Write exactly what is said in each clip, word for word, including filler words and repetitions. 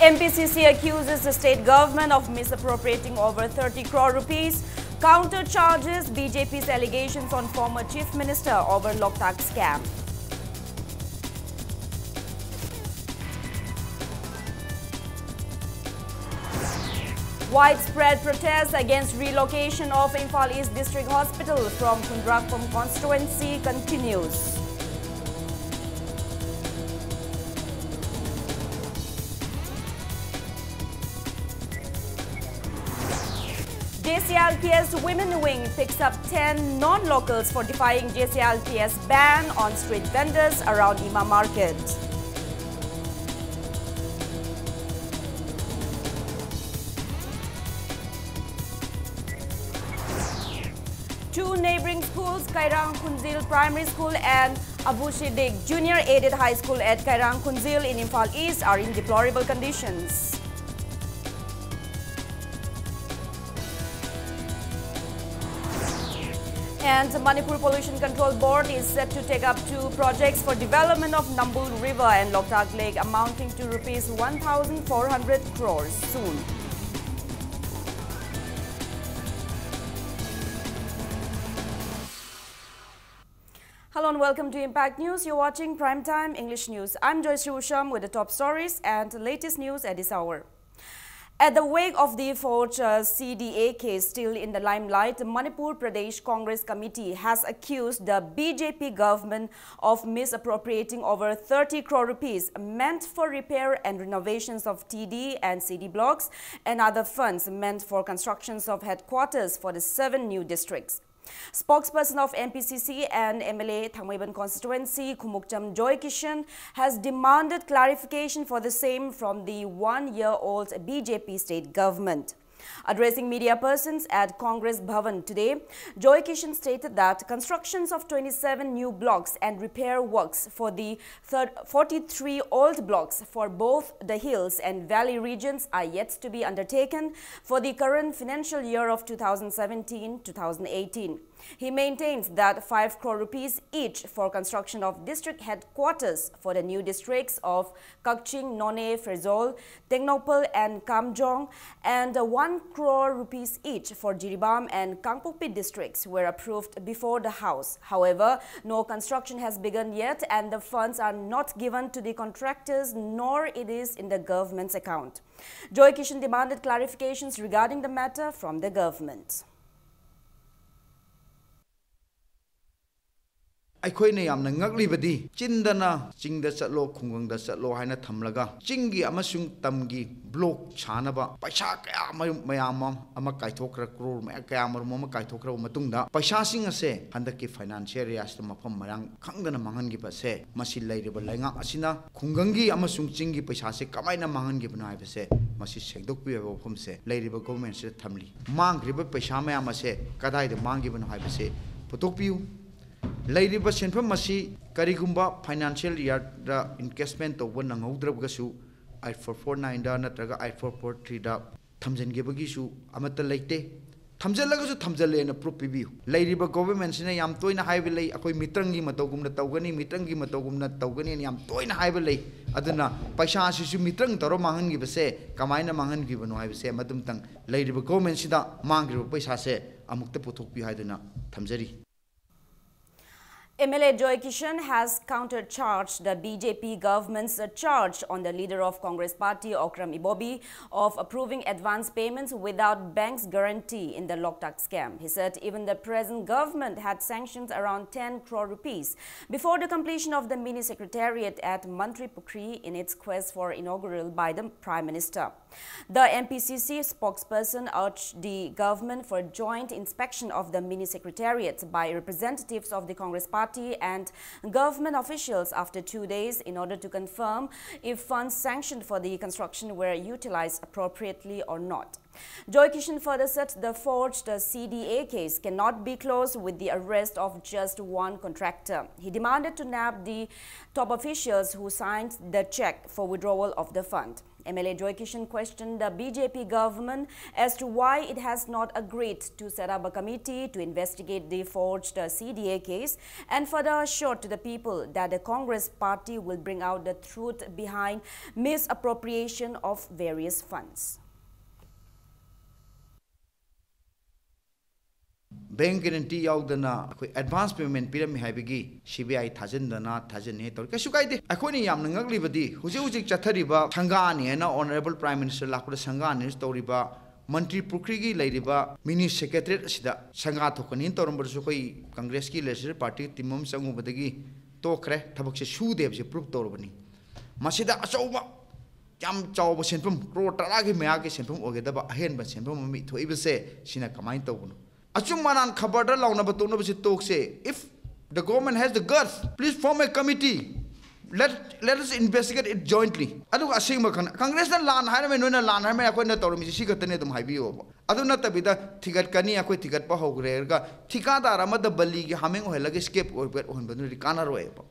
M P C C accuses the state government of misappropriating over thirty crore rupees, counter charges B J P's allegations on former chief minister over Loktak scam. Widespread protests against relocation of Imphal East District Hospital from Khundrakpam constituency continues. J C L P S Women Wing picks up ten non-locals for defying J C L P S ban on street vendors around Ima Market. Two neighboring schools, Kairang Khunjil Primary School and Abu Siddiq Junior Aided High School at Kairang Khunjil in Imphal East, are in deplorable conditions. And Manipur Pollution Control Board is set to take up two projects for development of Nambul River and Loktak Lake amounting to rupees one thousand four hundred crores soon. Hello and welcome to Impact News. You're watching Prime Time English News. I'm Joyce Usham with the top stories and latest news at this hour. At the wake of the forged, uh, C D A case still in the limelight, the Manipur Pradesh Congress Committee has accused the B J P government of misappropriating over thirty crore rupees meant for repair and renovations of T D and C D blocks and other funds meant for constructions of headquarters for the seven new districts. Spokesperson of M P C C and M L A Thangmeiban constituency, Khumukcham Joy Kishan, has demanded clarification for the same from the one-year-old B J P state government. Addressing media persons at Congress Bhavan today, Joy Kishan stated that constructions of twenty-seven new blocks and repair works for the third, forty-three old blocks for both the hills and valley regions are yet to be undertaken for the current financial year of two thousand seventeen two thousand eighteen. He maintains that five crore rupees each for construction of district headquarters for the new districts of Kakching, Noney, Pherzawl, Tengnoupal and Kamjong, and one crore rupees each for Jiribam and Kangpokpi districts were approved before the House. However, no construction has begun yet and the funds are not given to the contractors, nor it is in the government's account. Joy Kishan demanded clarifications regarding the matter from the government. ꯑꯩꯈꯣꯏꯅ ꯌꯥꯝꯅ ꯉꯛꯂꯤꯕꯗꯤ, ꯆꯤꯟꯗꯅ "ꯆꯤꯡꯗ ꯆꯠꯂꯣ, ꯈꯨꯡꯒꯪꯗ ꯆꯠꯂꯣ" ꯍꯥꯏꯅ ꯊꯝꯂꯒ, ꯆꯤꯡꯒꯤ ꯑꯃꯁꯨꯡ ꯇꯝꯒꯤ ꯕ꯭ꯂꯣꯛ ꯁꯥꯅꯕ ꯄꯩꯁꯥ ꯀꯌꯥ ꯃꯔꯨꯝ ꯃꯌꯥꯝ ꯑꯃ, ꯑꯃ ꯀꯥꯏꯊꯣꯛꯈ꯭ꯔ, ꯀ꯭ꯔꯣꯔ ꯃꯌꯥꯝ, ꯀꯌꯥ ꯃꯔꯨꯝ ꯑꯃ ꯀꯥꯏꯊꯣꯛꯈ꯭ꯔꯕ ꯃꯇꯨꯡꯗ, ꯄꯩꯁꯥꯁꯤꯡ ꯑꯁꯦ ꯍꯟꯗꯛꯀꯤ ꯐꯥꯏꯅꯥꯟꯁꯤꯌꯦꯜ ꯏꯌꯥꯔꯁꯤꯗ ꯃꯐꯝ ꯃꯔꯥꯡ ꯈꯪꯗꯅ ꯃꯥꯡꯍꯟꯈꯤꯕꯁꯦ, ꯃꯁꯤ ꯂꯩꯔꯤꯕ ꯂꯩꯉꯥꯛ ꯑꯁꯤꯅ ꯈꯨꯡꯒꯪꯒꯤ ꯑꯃꯁꯨꯡ ꯆꯤꯡꯒꯤ ꯄꯩꯁꯥꯁꯦ ꯀꯃꯥꯏꯅ ꯃꯥꯡꯍꯟꯈꯤꯕꯅꯣ ꯍꯥꯏꯕꯁꯦ, ꯃꯁꯤ ꯁꯦꯡꯗꯣꯛꯄꯤꯕ ꯋꯥꯐꯝꯁꯦ ꯂꯩꯔꯤꯕ ꯒꯣꯚꯔꯟꯃꯦꯟꯠꯁꯤꯗ ꯊꯝꯂꯤ꯫ ꯃꯥꯡꯈ꯭ꯔꯤꯕ ꯄꯩꯁꯥ ꯃꯌꯥꯝ ꯑꯁꯦ ꯀꯗꯥꯏꯗ ꯃꯥꯡꯈꯤꯕꯅꯣ ꯍꯥꯏꯕꯁꯦ ꯄꯨꯊꯣꯛꯄꯤꯌꯨ꯫ ꯂꯩꯔꯤꯕ ꯁꯦꯟꯐꯝ ꯑꯁꯤ ꯀꯔꯤꯒꯨꯝꯕ ꯐꯥꯏꯅꯥꯟꯁꯤꯌꯦꯜ ꯏꯌꯥꯔꯗ ꯏꯟꯀꯦꯁꯃꯦꯟ ꯇꯧꯕ ꯅꯪꯍꯧꯗ꯭ꯔꯒꯁꯨ, ꯑꯩꯠ ꯐꯣꯔ ꯐꯣꯔ ꯅꯥꯏꯟꯗ ꯅꯠꯇ꯭ꯔꯒ ꯑꯩꯠ ꯐꯣꯔ ꯐꯣꯔ ꯊ꯭ꯔꯤꯗ ꯊꯝꯖꯤꯟꯈꯤꯕꯒꯤꯁꯨ ꯑꯃꯠꯇ ꯂꯩꯇꯦ꯫ ꯊꯝꯖꯤꯜꯂꯒꯁꯨ ꯊꯝꯖꯤꯜꯂꯦꯅ ꯄ꯭ꯔꯨꯐ ꯄꯤꯕꯤꯌꯨ꯫ ꯂꯩꯔꯤꯕ ꯒꯣꯚꯔꯟꯃꯦꯟꯠꯁꯤꯅ ꯌꯥꯝ ꯇꯣꯏꯅ ꯍꯥꯏꯕ ꯂꯩ, "ꯑꯩꯈꯣꯏ ꯃꯤꯇ꯭ꯔꯪꯒꯤ ꯃꯇꯧꯒꯨꯝꯅ ꯇꯧꯒꯅꯤ, ꯃꯤꯇ꯭ꯔꯪꯒꯤ ꯃꯇꯧꯒꯨꯝꯅ ꯇꯧꯒꯅꯤꯅ" ꯌꯥꯝ ꯇꯣꯏꯅ ꯍꯥꯏꯕ ꯂꯩ꯫ ꯑꯗꯨꯅ ꯄꯩꯁꯥ ꯑꯁꯤꯁꯨ ꯃꯤꯇ꯭ꯔꯪ ꯇꯧꯔ ꯃꯥꯡꯍꯟꯈꯤꯕꯁꯦ ꯀꯃꯥꯏꯅ ꯃꯥꯡꯍꯟꯈꯤꯕꯅꯣ ꯍꯥꯏꯕꯁꯦ ꯃꯗꯨꯝꯇꯪ ꯂꯩꯔꯤꯕ ꯒꯣꯚꯔꯟꯃꯦꯟꯠꯁꯤꯗ ꯃꯥꯡꯈ꯭ꯔꯤꯕ ꯄꯩꯁꯥꯁꯦ ꯑꯃꯨꯛꯇ ꯄꯨꯊꯣꯛꯄꯤꯌꯨ ꯍꯥꯏꯗꯨꯅ ꯊꯝꯖꯔꯤ꯫ M L A Joy Kishan has countercharged the B J P government's charge on the leader of Congress party, Okram Ibobi, of approving advance payments without bank's guarantee in the Loktak scam. He said even the present government had sanctioned around ten crore rupees before the completion of the mini secretariat at Mantri Pukhri in its quest for inaugural by the Prime Minister. The M P C C spokesperson urged the government for joint inspection of the mini secretariat by representatives of the Congress party and government officials after two days in order to confirm if funds sanctioned for the construction were utilized appropriately or not. Joy Kishan further said the forged C D A case cannot be closed with the arrest of just one contractor. He demanded to nab the top officials who signed the check for withdrawal of the fund. M L A Joy Kishan questioned the B J P government as to why it has not agreed to set up a committee to investigate the forged C D A case and further assured to the people that the Congress party will bring out the truth behind misappropriation of various funds. Bank guarantee ꯌꯥꯎꯗꯅ ꯑꯩꯈꯣꯏ advance payment ꯄꯤꯔꯝꯃꯤ ꯍꯥꯏꯕꯒꯤ C B I ꯊꯥꯖꯤꯟꯗꯅ ꯊꯥꯖꯤꯟꯅꯤ ꯇꯧꯔꯤ꯫ ꯀꯩꯁꯨ ꯀꯥꯏꯗꯦ꯫ ꯑꯩꯈꯣꯏꯅ ꯌꯥꯝꯅ ꯉꯛꯂꯤꯕꯗꯤ ꯍꯧꯖꯤꯛ ꯍꯧꯖꯤꯛ ꯆꯠꯊꯔꯤꯕ ꯁꯪꯒꯥꯅꯤ ꯍꯥꯏꯅ Honourable Prime Minister ꯂꯥꯛꯄꯗ ꯁꯪꯒꯥꯅꯤ ꯇꯧꯔꯤꯕ ꯃꯟꯇ꯭ꯔꯤ ꯄꯨꯈ꯭ꯔꯤꯒꯤ ꯂꯩꯔꯤꯕ mini secretariat ꯑꯁꯤꯗ ꯁꯪꯒꯥ ꯊꯣꯛꯀꯅꯤꯅ ꯇꯧꯔꯝꯕꯗꯁꯨ ꯑꯩꯈꯣꯏ Congressꯀꯤ legislative party team ꯑꯃ ꯆꯪꯉꯨꯕꯗꯒꯤ ꯇꯣꯛꯈ꯭ꯔꯦ꯫ ꯊꯕꯛꯁꯦ ꯁꯨꯗꯦ ꯍꯥꯏꯕꯁꯦ proof ꯇꯧꯔꯕꯅꯤ꯫ ꯃꯁꯤꯗ ꯑꯆꯧꯕ ꯌꯥꯝ ꯆꯥꯎꯕ ꯁꯦꯟꯐꯝ, ꯀ꯭ꯔꯣꯔ ꯇꯔꯥꯒꯤ ꯃꯌꯥꯒꯤ ꯁꯦꯟꯐꯝ ꯑꯣꯏꯒꯗꯕ ꯑꯍꯦꯟꯕ ꯁꯦꯟꯐꯝ ꯑꯃ ꯃꯤ ꯊꯣꯛꯏꯕꯁꯦ ꯁꯤꯅ ꯀꯃꯥꯏꯅ ꯇꯧꯕꯅꯣ? ꯑꯆꯨꯝ ꯑꯔꯥꯟ ꯈꯕꯔꯗ ꯂꯥꯎꯅꯕ ꯇꯣꯛꯅꯕꯁꯦ ꯇꯣꯛꯁꯦ꯫ If the government has the guts, please form a committee. Let, let us investigate it jointly. ꯑꯗꯨꯒ ꯑꯁꯦꯡꯕ ꯈꯪ-, Congressꯅ ꯂꯥꯟ ꯍꯥꯏꯔꯝꯃꯦ, ꯅꯣꯏꯅ ꯂꯥꯟ ꯍꯥꯏꯔꯝꯃꯦ, ꯑꯩꯈꯣꯏꯅ ꯇꯧꯔꯝꯃꯤꯁꯦ ꯁꯤ ꯈꯛꯇꯅꯦ ꯑꯗꯨꯝ ꯍꯥꯏꯕꯤꯌꯣꯕ꯫ ꯑꯗꯨ ꯅꯠꯇꯕꯤꯗ ꯊꯤꯒꯠꯀꯅꯤ, ꯑꯩꯈꯣꯏ ꯊꯤꯒꯠꯄ ꯍꯧꯈ꯭ꯔꯦ ꯍꯥꯏꯔꯒ ꯊꯤꯀꯥꯗꯥꯔ ꯑꯃꯗ ꯕꯂꯤꯒꯤ ꯍꯥꯃꯦꯡ ꯑꯣꯏꯍꯜꯂꯒ scapegoat ꯑꯣꯏꯍꯟꯕꯗꯨꯅ ꯀꯥꯟꯅꯔꯣꯏꯕ꯫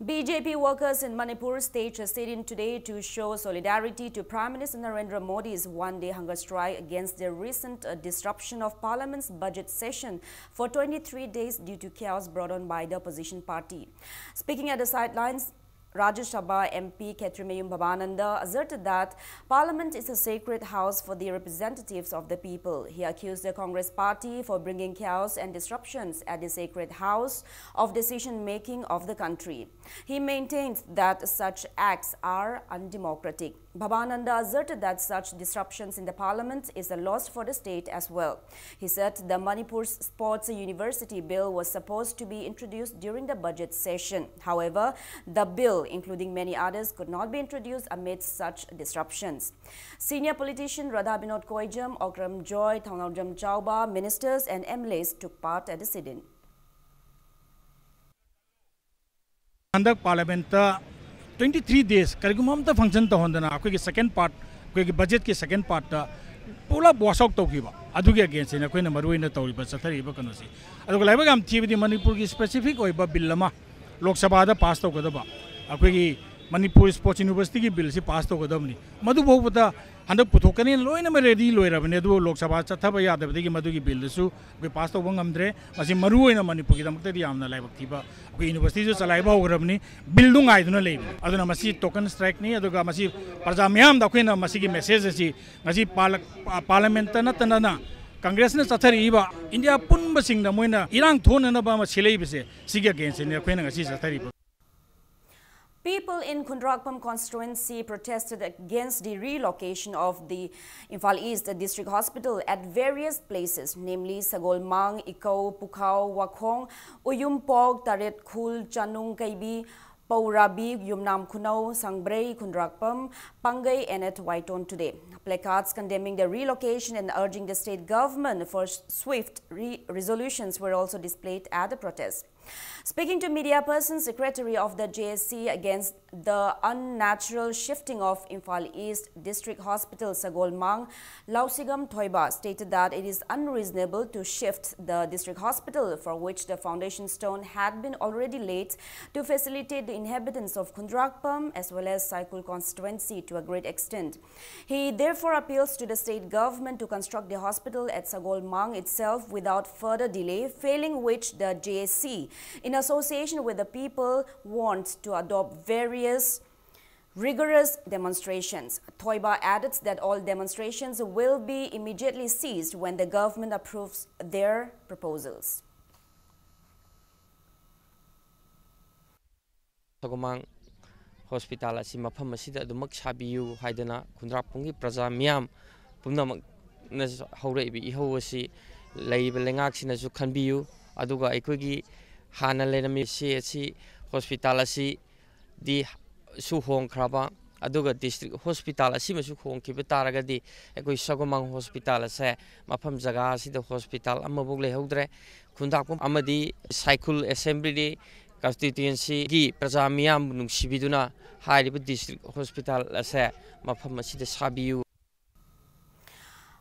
B J P workers in Manipur staged a sit-in today to show solidarity to Prime Minister Narendra Modi's one-day hunger strike against the recent, uh, disruption of Parliament's budget session for twenty-three days due to chaos brought on by the opposition party. Speaking at the sidelines, Rajya Sabha M P Khetrimayum Bhabananda asserted that Parliament is a sacred house for the representatives of the people. He accused the Congress party for bringing chaos and disruptions at the sacred house of decision-making of the country. He maintained that such acts are undemocratic. Bhabananda asserted that such disruptions in the parliament is a loss for the state as well. He said the Manipur Sports University Bill was supposed to be introduced during the budget session. However, the bill, including many others, could not be introduced amidst such disruptions. Senior politician Radha Binod Koijam, Okram Joy, Thaunarjam Chauba, ministers and M L As took part at the sit-in. ꯍꯟꯗꯛ ꯄꯥꯔꯂꯤꯌꯥꯃꯦꯟꯠꯇ twenty three days ꯀꯔꯤꯒꯨꯝꯕ ꯑꯝꯇ function ꯇꯧꯍꯟꯗꯅ ꯑꯩꯈꯣꯏꯒꯤ second part, ꯑꯩꯈꯣꯏꯒꯤ ꯕꯖꯦꯠꯀꯤ second partꯇ ꯄꯨꯂꯞ wash out ꯇꯧꯈꯤꯕ ꯑꯗꯨꯒꯤ againstꯅꯤ ꯑꯩꯈꯣꯏꯅ ꯃꯔꯨ ꯑꯣꯏꯅ ꯇꯧꯔꯤꯕ, ꯆꯠꯊꯔꯤꯕ ꯀꯩꯅꯣꯁꯤ꯫ ꯑꯗꯨꯒ ꯂꯥꯏꯕꯛ ꯌꯥꯝ ꯊꯤꯕꯗꯤ ꯃꯅꯤꯄꯨꯔꯒꯤ specific ꯑꯣꯏꯕ bill ꯑꯃ ꯂꯣꯛ ꯁꯚꯥꯗ pass ꯇꯧꯒꯗꯕ, ꯑꯩꯈꯣꯏꯒꯤ ꯃꯅꯤꯄꯨꯔ ꯁ꯭ꯄꯣꯔꯠꯁ ꯌꯨꯅꯤꯚꯔꯁꯤꯇꯤꯒꯤ ꯕꯤꯜꯁꯤ ꯄꯥꯁ ꯇꯧꯒꯗꯕꯅꯤ꯫ ꯃꯗꯨ ꯐꯥꯎꯕꯗ ꯍꯟꯗꯛ ꯄꯨꯊꯣꯛꯀꯅꯤꯅ ꯂꯣꯏꯅꯃꯛ ꯔꯦꯗꯤ ꯂꯣꯏꯔꯕꯅꯤ꯫ ꯑꯗꯨꯕꯨ ꯂꯣꯛ ꯁꯚꯥ ꯆꯠꯊꯕ ꯌꯥꯗꯕꯗꯒꯤ ꯃꯗꯨꯒꯤ ꯕꯤꯜꯗꯨꯁꯨ ꯑꯩꯈꯣꯏ ꯄꯥꯁ ꯇꯧꯕ ꯉꯝꯗ꯭ꯔꯦ꯫ ꯃꯁꯤ ꯃꯔꯨ ꯑꯣꯏꯅ ꯃꯅꯤꯄꯨꯔꯒꯤꯗꯃꯛꯇꯗꯤ ꯌꯥꯝꯅ ꯂꯥꯏꯕꯛ ꯊꯤꯕ, ꯑꯩꯈꯣꯏ ꯌꯨꯅꯤꯚꯔꯁꯤꯇꯤꯁꯨ ꯆꯂꯥꯏꯕ ꯍꯧꯈ꯭ꯔꯕꯅꯤ꯫ ꯕꯤꯜꯗꯨ ꯉꯥꯏꯗꯨꯅ ꯂꯩꯕꯅꯤ꯫ ꯑꯗꯨꯅ ꯃꯁꯤ ꯇꯣꯀꯟ ꯁ꯭ꯇ꯭ꯔꯥꯏꯛꯅꯤ꯫ ꯑꯗꯨꯒ ꯃꯁꯤ ꯄ꯭ꯔꯖꯥ ꯃꯤꯌꯥꯝꯗ ꯑꯩꯈꯣꯏꯅ ꯃꯁꯤꯒꯤ ꯃꯦꯁꯦꯖ ꯑꯁꯤ ꯉꯁꯤ ꯄꯥꯔꯂ-, ꯄꯥꯔꯂꯥꯃꯦꯟꯇ ꯅꯠꯇꯅ ꯀꯪꯒ꯭ꯔꯦꯁꯅ ꯆꯠꯊꯔꯛꯏꯕ ꯏꯟꯗꯤꯌꯥ ꯄꯨꯝꯕꯁꯤꯡꯗ ꯃꯣꯏꯅ ꯏꯔꯥꯡ ꯊꯣꯛꯅꯅꯕ ꯑꯃ ꯁꯤꯜꯂꯛꯏꯕꯁꯦ, ꯁꯤꯒꯤ ꯑꯒꯦꯟꯁꯇꯅꯤ ꯑꯩꯈꯣꯏꯅ ꯉꯁꯤ ꯆꯠꯊꯔꯤꯕ꯫ People in Khundrakpam constituency protested against the relocation of the Imphal East District Hospital at various places, namely Sagolmang, Ikau, Pukhau, Wakhong, Uyumpok, Taretkhul, Chanung Kaibi, Paurabi, Yumnam Khunau, Sangbrei, Khundrakpam, Pangai, and at Waiton today. Placards condemning the relocation and urging the state government for swift re- resolutions were also displayed at the protest. Speaking to media person, secretary of the J S C against the unnatural shifting of Imphal East District Hospital Sagolmang, Lausigam Thoiba stated that it is unreasonable to shift the district hospital for which the foundation stone had been already laid to facilitate the inhabitants of Khundrakpam as well as Saikul constituency to a great extent. He therefore appeals to the state government to construct the hospital at Sagolmang itself without further delay, failing which the J S C, in association with the people, want to adopt various rigorous demonstrations. Thoiba added that all demonstrations will be immediately ceased when the government approves their proposals. Sagolmang hospital ꯑꯁꯤ ꯃꯐꯝ ꯑꯁꯤꯗ ꯑꯗꯨꯃꯛ ꯁꯥꯕꯤꯌꯨ ꯍꯥꯏꯗꯅ ꯈꯨꯟꯗ꯭ꯔꯥꯛꯄꯝꯒꯤ ꯄ꯭ꯔꯖꯥ ꯃꯤꯌꯥꯝ ꯄꯨꯝꯅꯃꯛꯅ ꯍꯧꯔꯛꯏꯕ ꯏꯍꯧ ꯑꯁꯤ ꯂꯩꯔꯤꯕ ꯂꯩꯉꯥꯛꯁꯤꯅꯁꯨ ꯈꯟꯕꯤꯌꯨ꯫ ꯑꯗꯨꯒ ꯑꯩꯈꯣꯏꯒꯤ ꯍꯥꯟꯅ ꯂꯩꯔꯝꯃꯤ ꯁꯤ ꯑꯁꯤ ꯍꯣꯁꯄꯤꯇꯥꯜ ꯑꯁꯤꯗꯤ ꯁꯨ ꯍꯣꯡꯈ꯭ꯔꯕ, ꯑꯗꯨꯒ ꯗꯤꯁꯇ꯭ꯔꯤꯛ ꯍꯣꯁꯄꯤꯇꯥꯜ ꯑꯁꯤꯃꯁꯨ ꯍꯣꯡꯈꯤꯕ ꯇꯥꯔꯒꯗꯤ ꯑꯩꯈꯣꯏ ꯁꯒꯣꯃꯥꯡ ꯍꯣꯁꯄꯤꯇꯥꯜ ꯑꯁꯦ ꯃꯐꯝ ꯖꯒꯥ ꯑꯁꯤꯗ ꯍꯣꯁꯄꯤꯇꯥꯜ ꯑꯃꯐꯥꯎ ꯂꯩꯍꯧꯗ꯭ꯔꯦ꯫ ꯈꯨꯟꯗ꯭ꯔꯥꯛꯄꯝ ꯑꯃꯗꯤ ꯁꯥꯏꯈꯨꯜ ꯑꯦꯁꯦꯝꯕ꯭ꯂꯤ ꯀꯟꯁꯇꯤꯇ꯭ꯋꯦꯟꯁꯤꯒꯤ ꯄ꯭ꯔꯖꯥ ꯃꯤꯌꯥꯝꯕꯨ ꯅꯨꯡꯁꯤꯕꯤꯗꯨꯅ ꯍꯥꯏꯔꯤꯕ ꯗꯤꯁꯇ꯭ꯔꯤꯛ ꯍꯣꯁꯄꯤꯇꯥꯜ ꯑꯁꯦ ꯃꯐꯝ ꯑꯁꯤꯗ ꯁꯥꯕꯤꯌꯨ꯫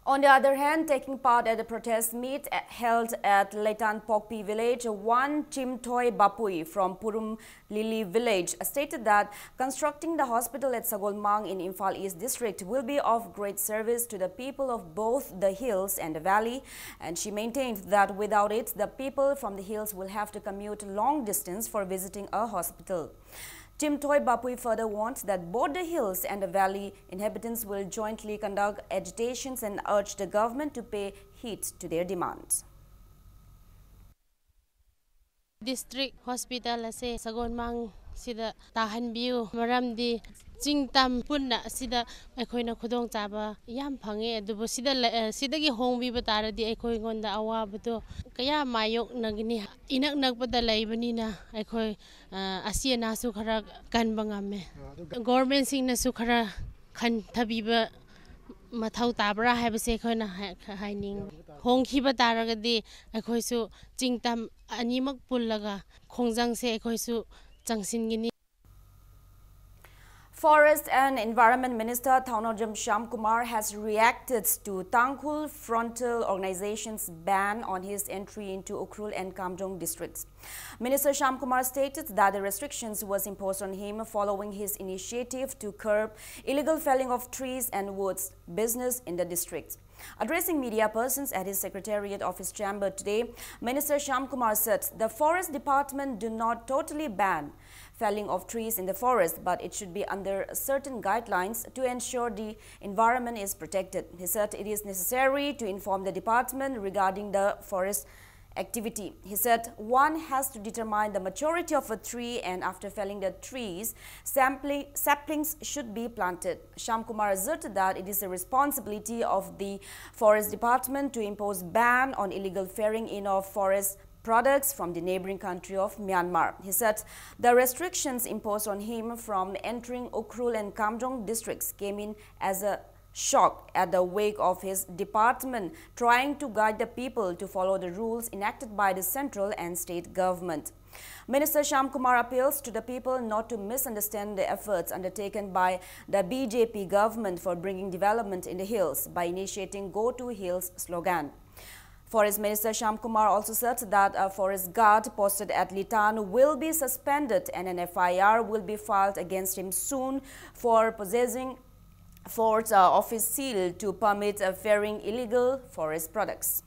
On the other hand, taking part at the protest meet held at Leitan Pokpi village, one Chimthoi Bapui from Purum Lili village stated that constructing the hospital at Sagolmang in Imphal East district will be of great service to the people of both the hills and the valley, and she maintained that without it, the people from the hills will have to commute long distance for visiting a hospital. Chimthoi Bapui further warned that both the hills and the valley inhabitants will jointly conduct agitations and urge the government to pay heed to their demands. District Hospital ꯑꯁꯦ ꯁꯒꯣꯜꯃꯥꯡꯁꯤꯗ ꯇꯥꯍꯟꯕꯤꯌꯨ, ꯃꯔꯝꯗꯤ ꯆꯤꯡ ꯇꯝ ꯄꯨꯟꯅ ꯑꯁꯤꯗ ꯑꯩꯈꯣꯏꯅ ꯈꯨꯗꯣꯡꯆꯥꯕ ꯌꯥꯝ ꯐꯪꯉꯦ, ꯑꯗꯨꯕꯨ ꯁꯤꯗ ꯂꯩ-, ꯑ, ꯁꯤꯗꯒꯤ ꯍꯣꯡꯕꯤꯕ ꯇꯥꯔꯗꯤ ꯑꯩꯈꯣꯏꯉꯣꯟꯗ ꯑꯋꯥꯕꯗꯣ ꯀꯌꯥ ꯃꯥꯌꯣꯛꯅꯒꯅꯤ꯫ ꯏꯅꯛ ꯅꯛꯄꯗ ꯂꯩꯕꯅꯤꯅ ꯑꯩꯈꯣꯏ, ꯑ, ꯑꯁꯤ ꯑꯅꯥꯁꯨ ꯈꯔ ꯀꯟꯕ ꯉꯝꯃꯦ꯫ Governmentꯁꯤꯡꯅꯁꯨ ꯈꯔ ꯈꯟꯊꯕꯤꯕ ꯃꯊꯧ ꯇꯥꯕ꯭ꯔꯥ ꯍꯥꯏꯕꯁꯦ ꯑꯩꯈꯣꯏꯅ ꯍꯥꯏ-, ꯍꯥꯏꯅꯤꯡꯉꯤ꯫ ꯍꯣꯡꯈꯤꯕ ꯇꯥꯔꯒꯗꯤ ꯑꯩꯈꯣꯏꯁꯨ ꯆꯤꯡ ꯇꯝ ꯑꯅꯤꯃꯛ ꯄꯨꯜꯂꯒ ꯈꯣꯡꯖꯪꯁꯦ ꯑꯩꯈꯣꯏꯁꯨ ꯆꯪꯁꯤꯟꯒꯅꯤ꯫ Forest and Environment Minister Thaunojam Shyamkumar has reacted to Tangkhul frontal organization's ban on his entry into Ukhrul and Kamjong districts. Minister Shyamkumar stated that the restrictions was imposed on him following his initiative to curb illegal felling of trees and woods business in the district. Addressing media persons at his secretariat office chamber today, Minister Shyamkumar said the forest department do not totally ban felling of trees in the forest, but it should be under certain guidelines to ensure the environment is protected. He said it is necessary to inform the department regarding the forest activity. He said one has to determine the maturity of a tree, and after felling the trees, sampling, saplings should be planted. Shyamkumar asserted that it is the responsibility of the forest department to impose ban on illegal ferrying in of forest products from the neighboring country of Myanmar. He said the restrictions imposed on him from entering Ukhrul and Kamjong districts came in as a shock at the wake of his department trying to guide the people to follow the rules enacted by the central and state government. Minister Shyam Kumar appeals to the people not to misunderstand the efforts undertaken by the B J P government for bringing development in the hills by initiating Go to Hills slogan. Forest Minister Shyam Kumar also said that a forest guard posted at Litan will be suspended and an F I R will be filed against him soon for possessing forest uh, office seal to permit uh, ferrying illegal forest products.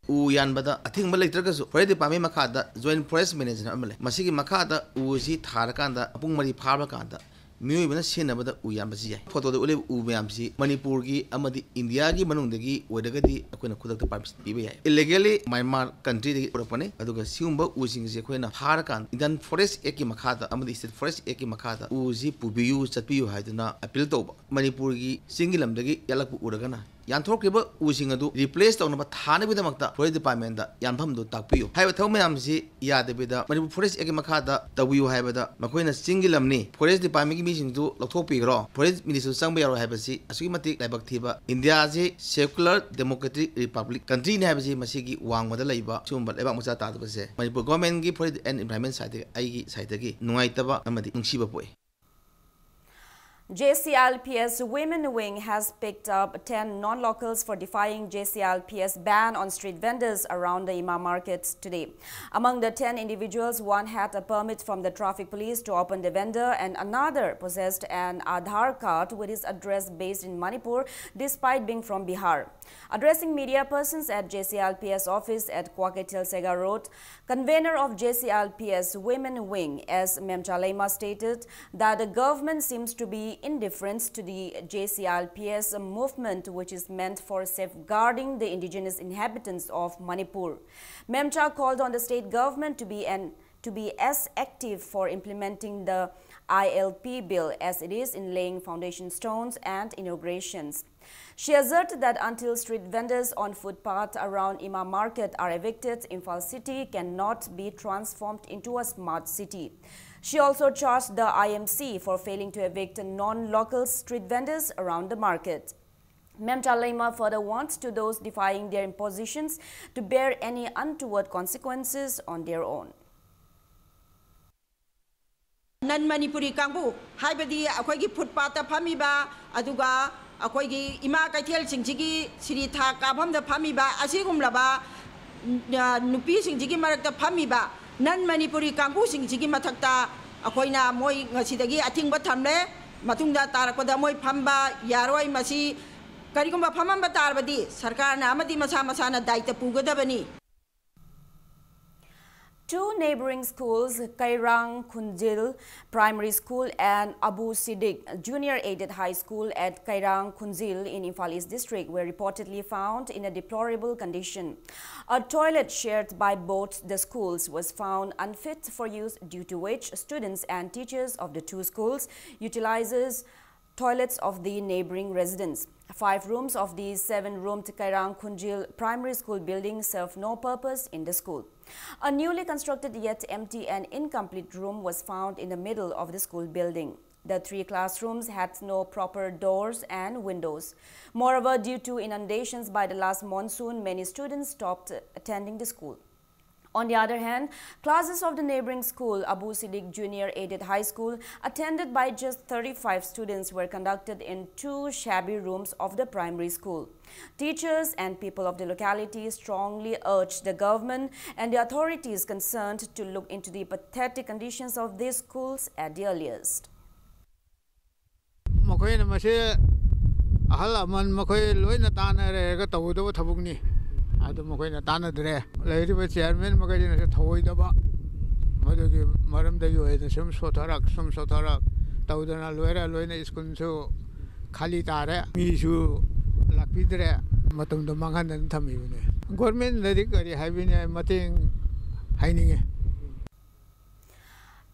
ꯎ ꯌꯥꯟꯕꯗ ꯑꯊꯤꯡꯕ ꯂꯩꯇ꯭ꯔꯒꯁꯨ forest department ꯃꯈꯥꯗ joint forest manager ꯑꯃ ꯂꯩ꯫ ꯃꯁꯤꯒꯤ ꯃꯈꯥꯗ ꯎ ꯑꯁꯤ ꯊꯥꯔꯀꯥꯟꯗ ꯃꯄꯨꯡ ꯃꯔꯩ ꯐꯥꯔꯕ ꯀꯥꯟꯗ ꯃꯤꯑꯣꯏꯕꯅ ꯁꯤꯖꯤꯟꯅꯕꯗ ꯎ ꯌꯥꯟꯕꯁꯤ ꯌꯥꯏ꯫ ꯐꯣꯇꯣꯗ ꯎꯠꯂꯤꯕ ꯎ ꯃꯌꯥꯝꯁꯤ ꯃꯅꯤꯄꯨꯔꯒꯤ ꯑꯃꯗꯤ ꯏꯟꯗꯤꯌꯥꯒꯤ ꯃꯅꯨꯡꯗꯒꯤ ꯑꯣꯏꯔꯒꯗꯤ ꯑꯩꯈꯣꯏꯅ ꯈꯨꯗꯛꯇ ꯄꯥꯔꯃꯤꯁꯟ ꯄꯤꯕ ꯌꯥꯏ꯫ ꯏꯂꯤꯒꯦꯜꯂꯤ ꯃ꯭ꯌꯥꯟꯃꯥꯔ ꯀꯟꯇ꯭ꯔꯤꯗꯒꯤ ꯄꯨꯔꯛꯄꯅꯤ꯫ ꯑꯗꯨꯒ ꯁꯤꯒꯨꯝꯕ ꯎꯁꯤꯡꯁꯤ ꯑꯩꯈꯣꯏꯅ ꯐꯥꯔꯀꯥꯟꯗ ꯏꯟꯗꯤꯌꯟ ꯐꯣꯔꯦꯁ ꯑꯦꯛꯀꯤ ꯃꯈꯥꯗ ꯑꯃꯗꯤ ꯁ꯭ꯇꯦꯠ ꯐꯣꯔꯦꯁ ꯑꯦꯛꯀꯤ ꯃꯈꯥꯗ ꯎꯁꯤ ꯄꯨꯕꯤꯌꯨ, ꯆꯠꯄꯤꯌꯨ ꯍꯥꯏꯗꯨꯅ ꯑꯄꯤꯜ ꯇꯧꯕ꯫ ꯃꯅꯤꯄꯨꯔꯒꯤ ꯆꯤꯡꯒꯤ ꯂꯝꯗꯒꯤ ꯌꯥꯜꯂꯛꯄ ꯎꯔꯒꯅ ꯌꯥꯟꯊꯣꯛꯈ꯭ꯔꯤꯕ ꯎꯁꯤꯡ ꯑꯗꯨ ꯔꯤꯄ꯭ꯂꯦꯁ ꯇꯧꯅꯕ ꯊꯥꯅꯕꯒꯤꯗꯃꯛꯇ ꯐꯣꯔꯦꯁ ꯗꯤꯄꯥꯔꯠꯃꯦꯟꯗ ꯌꯥꯟꯐꯝꯗꯨ ꯇꯥꯛꯄꯤꯌꯨ꯫ ꯍꯥꯏꯔꯤꯕ ꯊꯕꯛ ꯃꯌꯥꯝꯁꯤ ꯌꯥꯗꯕꯤꯗ ꯃꯅꯤꯄꯨꯔ ꯐꯣꯔꯦꯁ ꯑꯦꯛꯀꯤ ꯃꯈꯥꯗ ꯇꯧꯕꯤꯌꯨ ꯍꯥꯏꯕꯗ ꯃꯈꯣꯏꯅ ꯆꯤꯡꯒꯤ ꯂꯝꯅꯤ, ꯐꯣꯔꯦꯁ ꯗꯤꯄꯥꯔꯠꯃꯦꯟꯒꯤ ꯃꯤꯁꯤꯡꯗꯨ ꯂꯧꯊꯣꯛꯄꯤꯈ꯭ꯔꯣ, ꯐꯣꯔꯦꯁ ꯃꯤꯅꯤꯁꯇꯔ ꯆꯪꯕ ꯌꯥꯔꯣꯏ ꯍꯥꯏꯕꯁꯤ ꯑꯁꯨꯛꯀꯤ ꯃꯇꯤꯛ ꯂꯥꯏꯕꯛ ꯊꯤꯕ꯫ ꯏꯟꯗꯤꯌꯥꯁꯤ ꯁꯦꯀꯨꯂꯔ ꯗꯦꯃꯣꯀ꯭ꯔꯦꯇꯤꯛ ꯔꯤꯄꯕ꯭ꯂꯤꯛ ꯀꯟꯇ꯭ꯔꯤꯅꯤ ꯍꯥꯏꯕꯁꯤ ꯃꯁꯤꯒꯤ ꯋꯥꯡꯃꯗ ꯂꯩꯕ ꯁꯤꯒꯨꯝꯕ ꯂꯩꯕꯥꯛ ꯃꯆꯥ ꯇꯥꯗꯕꯁꯦ ꯃꯅꯤꯄꯨꯔ ꯒꯣꯔꯃꯦꯟꯒꯤ ꯐꯣꯔꯦꯁ ꯑꯦꯟ ꯏꯟꯚꯥꯏꯔꯣꯟꯃꯦꯟ ꯁꯥꯏꯠꯇꯒꯤ ꯑꯩꯒꯤ ꯁꯥꯏꯠꯇꯒꯤ ꯅꯨꯡꯉꯥꯏꯇꯕ ꯑꯃꯗꯤ ꯅꯨꯡꯁꯤꯕ ꯄꯣꯛꯏ꯫ J C L P S Women Wing has picked up ten non-locals for defying J C L P S ban on street vendors around the Ima markets today. Among the ten individuals, one had a permit from the traffic police to open the vendor and another possessed an Aadhaar card with his address based in Manipur despite being from Bihar. Addressing media persons at J C L P S office at Kwakeithel Sega Road, convener of J C L P S Women Wing, S Memcha Leima, stated that the government seems to be indifferent to the J C L P S movement, which is meant for safeguarding the indigenous inhabitants of Manipur. Memcha called on the state government to be an to be as active for implementing the I L P bill as it is in laying foundation stones and inaugurations. She asserted that until street vendors on footpath around Ima Market are evicted, Imphal city cannot be transformed into a smart city. She also charged the I M C for failing to evict non-local street vendors around the market. Mamta Leima further warned to those defying their impositions to bear any untoward consequences on their own. ꯅꯟ ꯃꯅꯤꯄꯨꯔꯤ ꯀꯥꯡꯕꯨ, ꯍꯥꯏꯕꯗꯤ ꯑꯩꯈꯣꯏꯒꯤ ꯐꯨꯠꯄꯥꯠꯇ ꯐꯝꯃꯤꯕ, ꯑꯗꯨꯒ ꯑꯩꯈꯣꯏꯒꯤ ꯏꯃꯥ ꯀꯩꯊꯦꯜꯁꯤꯡꯁꯤꯒꯤ ꯁꯤꯔꯤ ꯊꯥ ꯀꯥꯐꯝꯗ ꯐꯝꯃꯤꯕ, ꯑꯁꯤꯒꯨꯝꯂꯕ, ꯑ, ꯅꯨꯄꯤꯁꯤꯡꯁꯤꯒꯤ ꯃꯔꯛꯇ ꯐꯝꯃꯤꯕ ꯅꯟ ꯃꯅꯤꯄꯨꯔꯤ ꯀꯥꯡꯕꯨꯁꯤꯡꯁꯤꯒꯤ ꯃꯊꯛꯇ ꯑꯩꯈꯣꯏꯅ ꯃꯣꯏ ꯉꯁꯤꯗꯒꯤ ꯑꯊꯤꯡꯕ ꯊꯝꯂꯦ꯫ ꯃꯇꯨꯡꯗ ꯇꯥꯔꯛꯄꯗ ꯃꯣꯏ ꯐꯝꯕ ꯌꯥꯔꯣꯏ꯫ ꯃꯁꯤ ꯀꯔꯤꯒꯨꯝꯕ ꯐꯝꯃꯝꯕ ꯇꯥꯔꯕꯗꯤ ꯁꯔꯀꯥꯔꯅ ꯑꯃꯗꯤ ꯃꯁꯥ ꯃꯁꯥꯅ ꯗꯥꯏꯇ ꯄꯨꯒꯗꯕꯅꯤ꯫ Two neighboring schools, Kairang Khunjil Primary School and Abu Siddiq Junior Aided High School at Kairang Khunjil in Imphal East District, were reportedly found in a deplorable condition. A toilet shared by both the schools was found unfit for use, due to which students and teachers of the two schools utilizes toilets of the neighboring residents. Five rooms of the seven-roomed Kairang Khunjil Primary School building serve no purpose in the school. A newly constructed yet empty and incomplete room was found in the middle of the school building. The three classrooms had no proper doors and windows. Moreover, due to inundations by the last monsoon, many students stopped attending the school. On the other hand, classes of the neighboring school, Abu Siddiq Junior Aided High School, attended by just thirty-five students, were conducted in two shabby rooms of the primary school. Teachers and people of the locality strongly urged the government and the authorities concerned to look into the pathetic conditions of these schools at the earliest. ꯃꯈꯣꯏꯅ ꯃꯁꯤ ꯑꯍꯜ ꯂꯃꯟ ꯃꯈꯣꯏ ꯂꯣꯏꯅ ꯇꯥꯟꯅꯔꯒ ꯇꯧꯒꯗꯕ ꯊꯕꯛꯅꯤ꯫ ꯑꯗꯨ ꯃꯈꯣꯏꯅ ꯇꯥꯟꯅꯗ꯭ꯔꯦ꯫ ꯂꯩꯔꯤꯕ ꯆꯤꯌꯥꯔꯃꯦꯟ ꯃꯈꯩꯁꯤꯅꯁꯨ ꯊꯧꯑꯣꯏꯗꯕ, ꯃꯗꯨꯒꯤ ꯃꯔꯝꯗꯒꯤ ꯑꯣꯏꯅ ꯁꯨꯝ ꯁꯣꯊꯔꯛ, ꯁꯨꯝ ꯁꯣꯊꯔꯛ ꯇꯧꯗꯅ ꯂꯣꯏꯔ ꯂꯣꯏꯅ ꯁ꯭ꯀꯨꯜꯁꯨ ꯈꯥꯂꯤ ꯇꯥꯔꯦ꯫ ꯃꯤꯁꯨ ꯂꯥꯛꯄꯤꯗ꯭ꯔꯦ꯫ ꯃꯇꯝꯗꯣ ꯃꯥꯡꯍꯟꯗꯅ ꯊꯝꯃꯤꯕꯅꯤ꯫ ꯒꯣꯔꯃꯦꯟꯗꯗꯤ ꯀꯔꯤ ꯍꯥꯏꯕꯤꯅꯤ? ꯃꯇꯦꯡ ꯍꯥꯏꯅꯤꯡꯉꯤ꯫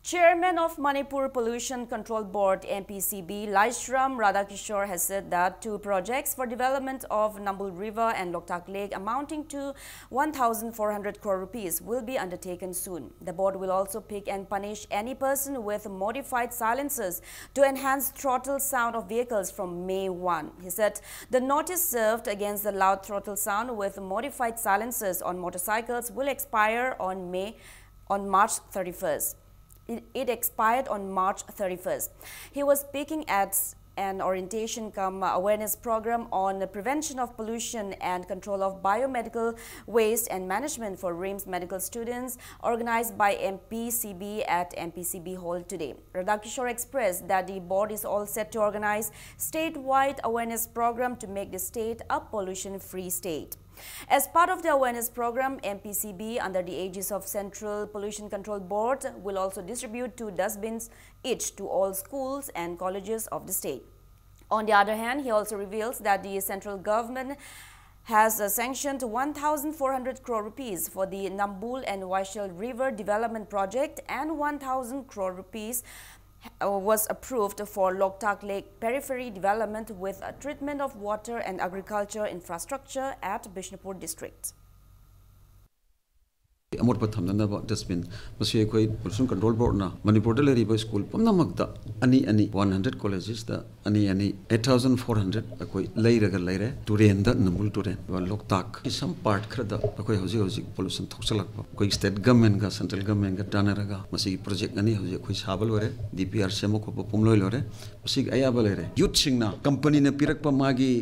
Chairman of Manipur Pollution Control Board, M P C B, Laishram Radhakishore, has said that two projects for development of Nambul River and Loktak Lake, amounting to one thousand four hundred crore rupees, will be undertaken soon. The board will also pick and punish any person with modified silencers to enhance throttle sound of vehicles from May one. He said the notice served against the loud throttle sound with modified silencers on motorcycles will expire on May, on March thirty-first. It, it expired on March thirty-first. He was speaking at an orientation cum awareness program on the prevention of pollution and control of biomedical waste and management for RIMS medical students, organized by M P C B at M P C B Hall today. Radhakishore expressed that the board is all set to organize statewide awareness program to make the state a pollution-free state. As part of the awareness program, M P C B, under the aegis of Central Pollution Control Board, will also distribute two dustbins each to all schools and colleges of the state. On the other hand, he also reveals that the central government has, uh, sanctioned one thousand four hundred crore rupees for the Nambul and Waishal River Development Project and one thousand crore rupees, uh, was approved for Loktak Lake Periphery Development with a treatment of water and agriculture infrastructure at Bishnupur district. ꯑꯃꯣꯠꯄ ꯊꯝꯅꯅꯕ dustbin, ꯃꯁꯤ ꯑꯩꯈꯣꯏ Pollution Control Boardꯅ ꯃꯅꯤꯄꯨꯔꯗ ꯂꯩꯔꯤꯕ school ꯄꯨꯝꯅꯃꯛꯇ ꯑꯅꯤ ꯑꯅꯤ, one hundred collegesꯇ ꯑꯅꯤ ꯑꯅꯤ, eight thousand four hundred ꯑꯩꯈꯣꯏ ꯂꯩꯔꯒ ꯂꯩꯔꯦ꯫ ꯇꯨꯔꯦꯟꯗ, ꯅꯝꯕꯨꯜ ꯇꯨꯔꯦꯟ, ꯑꯗꯨꯒ ꯂꯣꯛꯇꯥꯛꯀꯤ some part ꯈꯔꯗ ꯑꯩꯈꯣꯏ ꯍꯧꯖꯤꯛ ꯍꯧꯖꯤꯛ pollution ꯊꯣꯛꯆꯜꯂꯛꯄ, ꯑꯩꯈꯣꯏꯒꯤ state governmentꯒ central governmentꯒ ꯇꯥꯟꯅꯔꯒ ꯃꯁꯤꯒꯤ project ꯑꯅꯤ ꯍꯧꯖꯤꯛ ꯑꯩꯈꯣꯏ ꯁꯥꯕ ꯂꯣꯏꯔꯦ, D P R ꯁꯦꯝꯕ ꯈꯣꯠꯄ ꯄꯨꯝꯂꯣꯏ ꯂꯣꯏꯔꯦ꯫ ꯃꯁꯤꯒꯤ ꯑꯌꯥꯕ ꯂꯩꯔꯦ꯫ Youthꯁꯤꯡꯅ companyꯅ ꯄꯤꯔꯛꯄ ꯃꯥꯒꯤ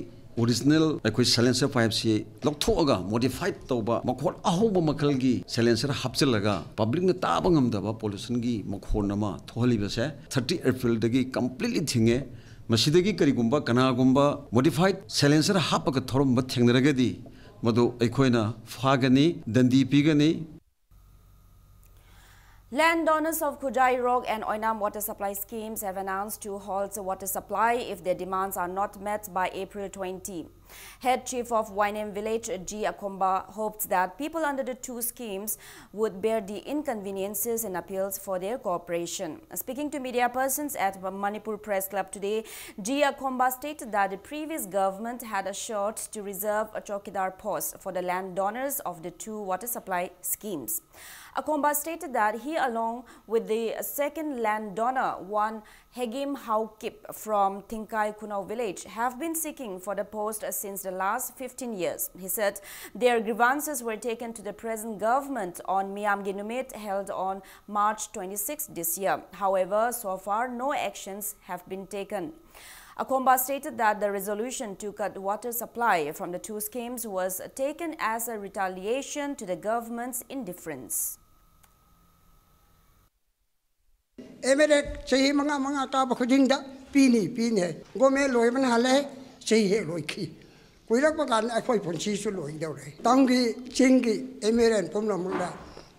original ꯑꯩꯈꯣꯏ silencer pipeꯁꯤ ꯂꯧꯊꯣꯛꯑꯒ modified ꯇꯧꯕ, ꯃꯈꯣꯜ ꯑꯍꯧꯕ ꯃꯈꯜꯒꯤ silencer ꯍꯥꯞꯆꯤꯜꯂꯒ publicꯅ ꯇꯥꯕ ꯉꯝꯗꯕ pollutionꯒꯤ ꯃꯈꯣꯟ ꯑꯃ ꯊꯣꯛꯍꯜꯂꯤꯕꯁꯦ thirty Aprilꯗꯒꯤ completely ꯊꯤꯡꯉꯦ꯫ ꯃꯁꯤꯗꯒꯤ ꯀꯔꯤꯒꯨꯝꯕ ꯀꯅꯥꯒꯨꯝꯕ modified silencer ꯍꯥꯞꯄꯒ ꯊꯧꯔꯝꯕ ꯊꯦꯡꯅꯔꯒꯗꯤ ꯃꯗꯨ ꯑꯩꯈꯣꯏꯅ ꯐꯥꯒꯅꯤ, ꯗꯟꯗꯤ ꯄꯤꯒꯅꯤ꯫ Landowners of Khujai Rock and Oinam water supply schemes have announced to halt water supply if their demands are not met by April twenty. Head chief of Wainem village, G Akhomba, hoped that people under the two schemes would bear the inconveniences and appeals for their cooperation. Speaking to media persons at Manipur Press Club today, G Akhomba stated that the previous government had assured to reserve a chowkidar post for the land donors of the two water supply schemes. Akhomba stated that he, along with the second land donor, one Hegim Haokip from Thingkai Khunao village, have been seeking for the post since the last fifteen years. He said their grievances were taken to the present government on Miyamgi Numit, held on March twenty-six this year. However, so far, no actions have been taken. Akhomba stated that the resolution to cut water supply from the two schemes was taken as a retaliation to the government's indifference. M L A ꯆꯍꯤ ꯃꯉꯥ ꯃꯉꯥ ꯀꯥꯕ ꯈꯨꯗꯤꯡꯗ ꯄꯤꯅꯤ, ꯄꯤꯅꯤ꯫ Government ꯂꯣꯏꯕꯅ ꯍꯥꯜꯂꯦ, ꯆꯍꯤ ꯍꯦꯛ ꯂꯣꯏꯈꯤ꯫ ꯀꯨꯏꯔꯛꯄ ꯀꯥꯟꯗ ꯑꯩꯈꯣꯏ ꯄꯨꯟꯁꯤꯁꯨ ꯂꯣꯏꯗꯧꯔꯦ꯫ ꯇꯝꯒꯤ, ꯆꯤꯡꯒꯤ ꯑꯦꯝ ꯑꯦꯜ ꯑꯦ ꯄꯨꯝꯅꯃꯛꯅ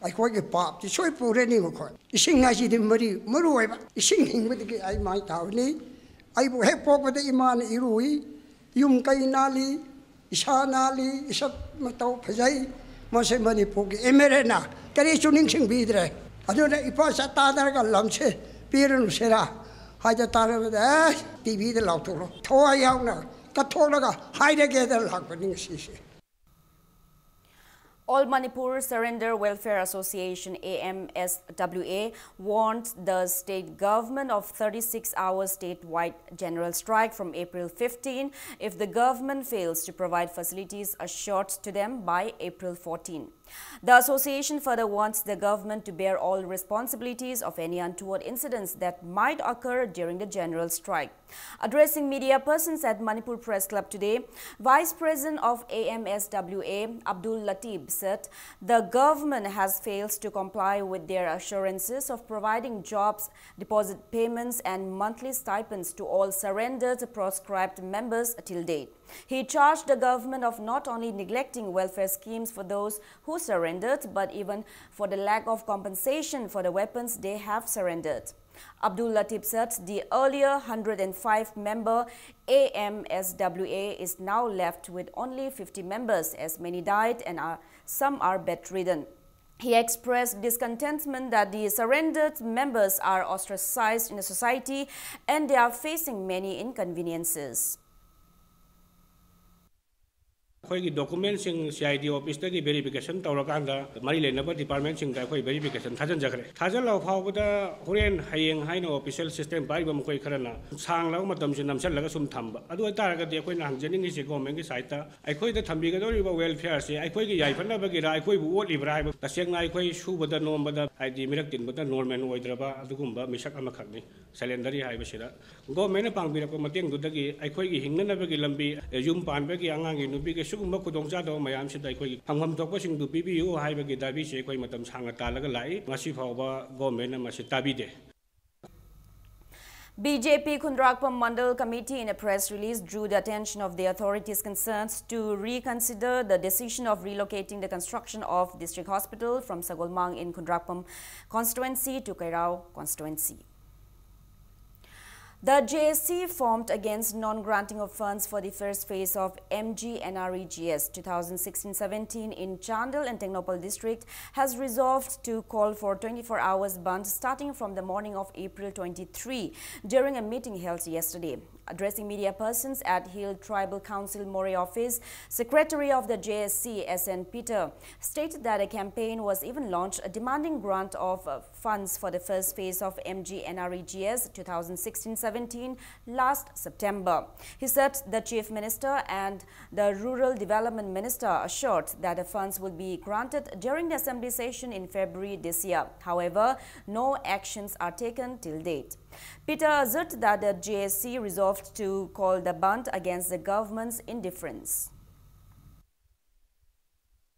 ꯑꯩꯈꯣꯏꯒꯤ ꯄꯥꯞꯇꯤ ꯁꯣꯏ ꯄꯨꯔꯅꯤ ꯃꯈꯣꯏ꯫ ꯏꯁꯤꯡ ꯍꯥꯏꯁꯤꯗꯤ ꯃꯔꯤ, ꯃꯔꯨ ꯑꯣꯏꯕ꯫ ꯏꯁꯤꯡ ꯍꯤꯡꯕꯗꯒꯤ ꯑꯩ ꯃꯥꯏ ꯇꯥꯕꯅꯤ꯫ ꯑꯩꯕꯨ ꯍꯦꯛ ꯄꯣꯛꯄꯗ ꯏꯃꯥꯅ ꯏꯔꯨꯏ, ꯌꯨꯝ ꯀꯩ ꯅꯥꯜꯂꯤ, ꯏꯁꯥ ꯅꯥꯜꯂꯤ, ꯏꯁꯛ ꯃꯇꯧ ꯐꯖꯩ꯫ ꯃꯁꯤ ꯃꯅꯤꯄꯨꯔꯒꯤ ꯑꯦꯝ ꯑꯦꯜ ꯑꯦꯅ ꯀꯔꯤꯁꯨ ꯅꯤꯡꯁꯤꯡꯕꯤꯗ꯭ꯔꯦ꯫ ꯑꯗꯨꯅ ꯏꯄꯥ ꯁꯛ ꯇꯥꯗꯔꯒ ꯂꯝꯁꯦ ꯄꯤꯔꯅꯨꯁꯤꯔꯥ ꯍꯥꯏꯗ ꯇꯥꯔꯕꯗ, ꯑꯦ, ꯇꯤ ꯚꯤꯗ ꯂꯥꯎꯊꯣꯛꯂꯣ꯫ ꯊꯋꯥꯏ ꯌꯥꯎꯅ ꯀꯠꯊꯣꯛꯂꯒ ꯍꯥꯏꯔꯒꯦꯗ ꯂꯥꯛꯄꯅꯤ ꯉꯁꯤꯁꯦ꯫ All Manipur Surrender Welfare Association, A M S W A, warned the state government of thirty-six hour statewide general strike from April fifteen if the government fails to provide facilities assured to them by April fourteen. The association further wants the government to bear all responsibilities of any untoward incidents that might occur during the general strike. Addressing media persons at Manipur Press Club today, Vice President of A M S W A, Abdul Latif, said the government has failed to comply with their assurances of providing jobs, deposit payments, and monthly stipends to all surrendered proscribed members till date. He charged the government of not only neglecting welfare schemes for those who surrendered, but even for the lack of compensation for the weapons they have surrendered. Abdul Latif said the earlier one hundred and five member A M S W A is now left with only fifty members, as many died and are, some are bedridden. He expressed discontentment that the surrendered members are ostracized in the society and they are facing many inconveniences. ꯑꯩꯈꯣꯏꯒꯤ ꯗꯣꯀꯨꯃꯦꯟꯁꯤꯡ C I D ꯑꯣꯐꯤꯁꯇꯒꯤ verification ꯇꯧꯔꯀꯥꯟꯗ ꯃꯔꯤ ꯂꯩꯅꯕ ꯗꯤꯄꯥꯔꯠꯃꯦꯟꯁꯤꯡꯗ ꯑꯩꯈꯣꯏ verification ꯊꯥꯖꯤꯟꯖꯈ꯭ꯔꯦ꯫ ꯊꯥꯖꯤꯜꯂꯕ ꯐꯥꯎꯕꯗ ꯍꯣꯔꯦꯟ ꯍꯌꯦꯡ ꯍꯥꯏꯅ ꯑꯣꯐꯤꯁꯤꯌꯦꯜ ꯁꯤꯁꯇꯦꯝ ꯄꯥꯏꯔꯤꯕ ꯃꯈꯣꯏ ꯈꯔꯅ ꯁꯥꯡꯂꯕ ꯃꯇꯝꯁꯤ ꯅꯝꯁꯤꯜꯂꯒ ꯁꯨꯝ ꯊꯝꯕ꯫ ꯑꯗꯨ ꯑꯣꯏꯇꯥꯔꯒꯗꯤ ꯑꯩꯈꯣꯏꯅ ꯍꯪꯖꯅꯤꯡꯉꯤꯁꯤ ꯒꯣꯔꯃꯦꯟꯒꯤ ꯁꯥꯏꯠꯇ ꯑꯩꯈꯣꯏꯗ ꯊꯝꯕꯤꯒꯗꯧꯔꯤꯕ ꯋꯦꯜꯐꯤꯌꯔꯁꯤ ꯑꯩꯈꯣꯏꯒꯤ ꯌꯥꯏꯐꯅꯕꯒꯤꯔ, ꯑꯩꯈꯣꯏꯕꯨ ꯑꯣꯠꯂꯤꯕ꯭ꯔꯥ ꯍꯥꯏꯕ꯫ ꯇꯁꯦꯡꯅ ꯑꯩꯈꯣꯏ ꯁꯨꯕꯗ ꯅꯣꯝꯕꯗ, ꯍꯥꯏꯗꯤ ꯃꯤꯔꯛ ꯇꯤꯟꯕꯗ ꯅꯣꯔꯃꯦꯜ ꯑꯣꯏꯗ꯭ꯔꯕ ꯑꯗꯨꯒꯨꯝꯕ ꯃꯤꯁꯛ ꯑꯃꯈꯛꯅꯤ꯫ ꯁꯦꯂꯦꯟꯗꯔꯤ ꯍꯥꯏꯕꯁꯤꯗ ꯒꯣꯔꯃꯦꯟꯅ ꯄꯥꯡꯕꯤꯔꯛꯄ ꯃꯇꯦꯡꯗꯨꯗꯒꯤ ꯑꯩꯈꯣꯏꯒꯤ ꯍꯤꯡꯅꯅꯕꯒꯤ ꯂꯝꯕꯤ, ꯌꯨꯝ ꯄꯥꯟꯕꯒꯤ, ꯑꯉꯥꯡꯒꯤ, ꯅꯨꯄꯤꯒꯤ, ꯁꯤꯒꯨꯝꯕ ꯈꯨꯗꯣꯡꯆꯥꯗꯕ ꯃꯌꯥꯝꯁꯤꯗ ꯑꯩꯈꯣꯏꯒꯤ ꯐꯪꯐꯝ ꯊꯣꯛꯄꯁꯤꯡꯗꯨ ꯄꯤꯕꯤꯌꯨ ꯍꯥꯏꯕꯒꯤ ꯗꯥꯕꯤꯁꯤ ꯑꯩꯈꯣꯏ ꯃꯇꯝ ꯁꯥꯡꯅ ꯇꯥꯜꯂꯒ ꯂꯥꯛꯏ꯫ ꯉꯁꯤ ꯐꯥꯎꯕ ꯒꯣꯔꯃꯦꯟꯅ ꯃꯁꯤ ꯇꯥꯕꯤꯗꯦ꯫ B J P Khundrakpam Mandal Committee, in a press release, drew the attention of the authorities concerned to reconsider the decision of relocating the construction of District Hospital from Sagolmang in Khundrakpam constituency to Kairao constituency. The J A C formed against non-granting of funds for the first phase of M G N R E G S two thousand sixteen seventeen in Chandel and Tengnoupal district has resolved to call for twenty-four hours bandh starting from the morning of April twenty-three during a meeting held yesterday. Addressing media persons at Hill Tribal Council Moreh office, Secretary of the J A C, S N Peter, stated that a campaign was even launched demanding grant of, uh, funds for the first phase of M G N R E G S two thousand sixteen seventeen last September. He said the Chief Minister and the Rural Development Minister assured that the funds will be granted during the assembly session in February this year. However, no actions are taken till date. Peter asserted that the J A C resolved to call the bandh against the government's indifference.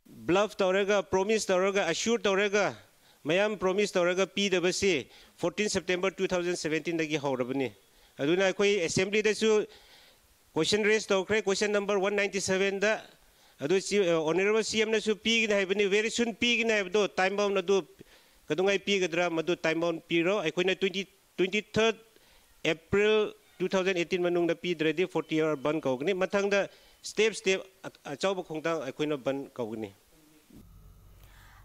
Bluff ꯇꯧꯔꯒ, promise ꯇꯧꯔꯒ, assure ꯇꯧꯔꯒ, ꯃꯌꯥꯝ promise ꯇꯧꯔꯒ ꯄꯤꯗꯕꯁꯤ fourteen September two thousand seventeen ꯗꯒꯤ ꯍꯧꯔꯕꯅꯤ꯫ ꯑꯗꯨꯅ ꯑꯩꯈꯣꯏ assembly ꯗꯁꯨ question raise ꯇꯧꯈ꯭ꯔꯦ, question number one ninety seven ꯗ꯫ ꯑꯗꯨ ꯁꯤ, ꯑ, Honourable C M ꯅꯁꯨ ꯄꯤꯒꯅꯤ ꯍꯥꯏꯕꯅꯤ, very soon ꯄꯤꯒꯅꯤ ꯍꯥꯏꯕꯗꯣ, time bound ꯑꯗꯨ ꯀꯩꯗꯧꯉꯩ ꯄꯤꯒꯗ꯭ꯔꯥ, ꯃꯗꯨ time bound ꯄꯤꯔꯣ꯫ ꯑꯩꯈꯣꯏꯅ twenty, twenty third April two thousand eighteen ꯃꯅꯨꯡꯗ ꯄꯤꯗ꯭ꯔꯗꯤ forty hour ꯕꯟ ꯀꯧꯒꯅꯤ꯫ ꯃꯊꯪꯗ step step ꯑ-, ꯑꯆꯧꯕ ꯈꯣꯡꯊꯥꯡ ꯑꯩꯈꯣꯏꯅ ꯕꯟ ꯀꯧꯒꯅꯤ꯫